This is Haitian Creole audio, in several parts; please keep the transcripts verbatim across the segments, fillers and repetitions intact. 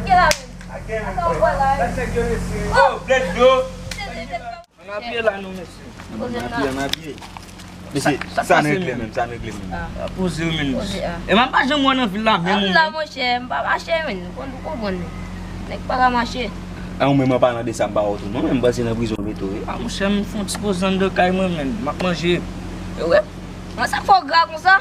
Gen la menm. Sa w wè la, wi. Oh, blèd dlo. Ann apiye la non, mesye. Ann apiye, ann apiye. Mesye, sa n regle menm, sa n regle menm. Poze w menm. E m pa janm wè nan vil la menm. Nan vil la, monchè, m pa mache menm. Ou konn, ou konprann menm. Nèg pa ka mache. A, ou menm, an palan de sa, m pa wè w tou non, men m panse nan prizon yo mete w wi. A, monchè, m fè yon ti poze anndan kay mwen menm. M ap manje. E wè. Mwen sa k fè w gra konsa?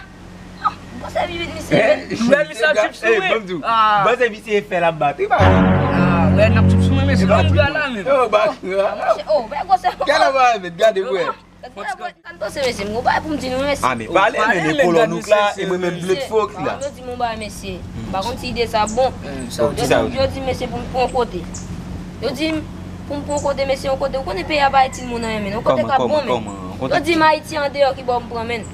Ah, m panse vivit misye menm. Ou wè misye ap trip sou mwen? Ban m di w. Ban se misye fè l ap bat wi, pa. Ah, wè n ap trip sou mwen, mesye. Ban m gra la menm. Yo, ba gra. Oh, bèl gwosè. Gade w pa mèt, gade frè. Sa n panse mesye, m gon bagay pou m di nou mesye. Ah, men pale men, men kolon nou k la, e mwen menm bled fok la. Yo di m yon bagay mesye. M pa konn si ide sa bon. Yo di, yo di mesye pou m pran yon kote. Yo di m pou m pran yon kote mesye, yon kote. Ou konnen peyi a pa itil moun anyen men. Yon kote k ap bon men. Yo di m Ayiti andeyò ki bò m pran men.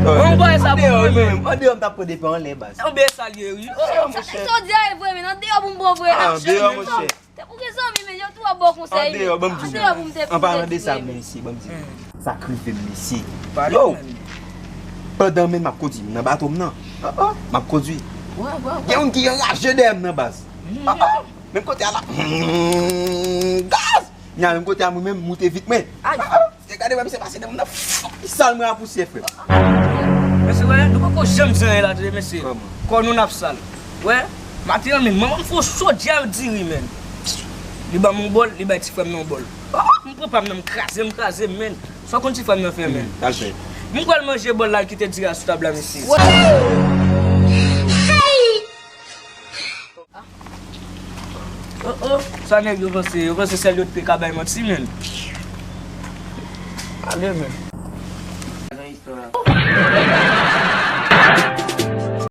Yon bagay sa pou mwen menm. Andeyò m t ap pran depi anlè baz. Yon bagay sa l ye wi. Sa w di a e vre men, andeyò pou m pran vre. Andeyò monchè. Te pou gen zanmi men yo tou ap ba w konsèy men. Andeyò, ban m di w. Andeyò pou m te. An palan de sa mesye, ban m di w. Sa k rive m mesye. Yo! Pandan men m ap kondui, m nan bato m nan. M ap kondui. Gen youn ki anraje dèyè m nan baz. Menm kote a la. Gaz! Nya menm kote a mwen menm moute vit mwen. Te gade wè misye pase nan mwen nan. Li sal mwen a pousyè frè. Mesye wè, nou poko janm di anyen la tande mesye. Kò nou n ap sal. Wè, maten an menm manman m fè yon chodyè diri menm. Li ban m yon bòl, li bay ti frè m nan yon bòl. M pran pa m nan m kraze m kraze m menm. Sa w konn ti frè m nan fè menm. M pral manje bòl la l kite diri a sou tab la mesye. Oh oh, sa nèg yo panse, yo panse sèl yo t pe ka bay manti menm. Ale menm.